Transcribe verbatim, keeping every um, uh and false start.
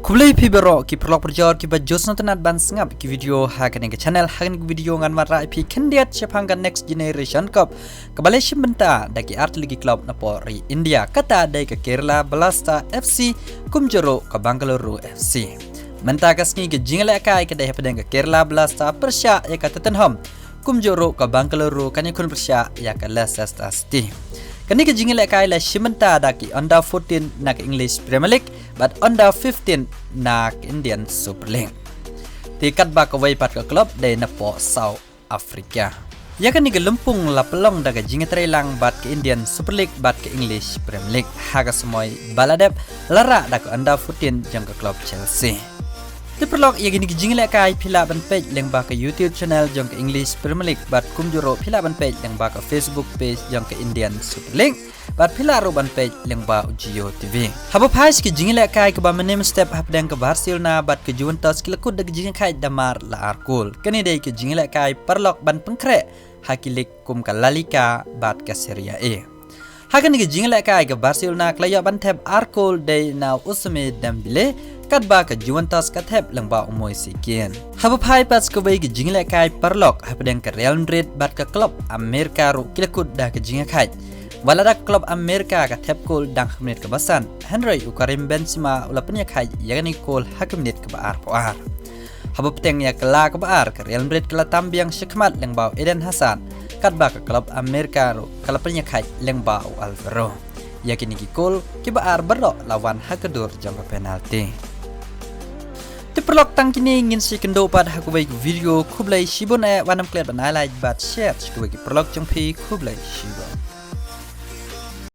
Khublei phi baroh ki paralok parajor kiba ju sngewtynnat ban sngap ki video ha kane ka channel. Ha kane ka video ngan wanrah ïa phi khyndiat shaphang ka Next Generation Cup kaba la shim bynta da ki artylli ki club napoh ri India, kata dei ka Kerala Blaster F C kumjuh ruh ka Bengaluru F C. Mynta ka sngi ka jingïalehkai ka dei hapdeng ka Kerala Blaster pyrshah ïa ka Tottenham, kumjuh ruh ka Bengaluru kan ïakhun pyrshah ïa ka Leicester City. Kane ka jingïalehkai la shim bynta da ki under fourteen na ka English Premier League bad under fifteen na ka Indian Super League. Te katba kawei pat ka club dei napoh South Africa. Ïa kane ka lympung la pynlong da ka jingïatreilang bad ka Indian Super League bad ka English Premier League. Ha ka samoi ba la dep, la rah da ka under fourteen jong ka club Chelsea. Te paralok, ïa kine ki jingïalehkai phi lah ban peit lyngba ka YouTube channel jong ka English Premier League bad kumjuh ruh phi lah ban peit lyngba ka Facebook page jong ka Indian Super League bad phi lah ruh ban peit lyngba u Jio T V. Haba phai sha ki jingïalehkai kaba mynne mynstep, hapdeng ka Barcelona bad ka Juventus ki la kut da ka jingïakhaid da mar la ar kol. Kane dei ka jingïalehkai paralok ban pynkhreh ha ki lig kum ka La Liga bad ka Serie A. Ha kane ka jingïalehkai ka Barcelona ka la ïoh ban thep ar kol dei na u Ousmane Dembélé, katba ka Juventus ka thep lyngba u Moise Kean. Haba phai pat sha kawei ka jingïalehkai paralok, hapdeng ka Real Madrid bad ka club Amerika ruh ki la kut da ka jingïakhaid. Wat la da ka club Amerika ka thep kol dang ha ka minit kaba san, hynrei u Karim Benzema u la pynïakhaid ïa kane ka kol ha ka minit kaba arphew ar. Haba bteng ïa ka la kaba ar, ka Real Madrid ka la tam biang shakhmat lyngba u Eden Hazard, katba ka club Amerika ruh ka la pynïakhaid lyngba u Alvaro. Ïa kine ki kol kiba ar baroh la wan ha ka dur jong ka penalty. Te paralok, tang kine ngin sa ïakynduh pat ha kawei ka video. Khublei shibun eh, wat nym klet ban ai like bad share sha kawei ki paralok jong phi. Khublei shibun.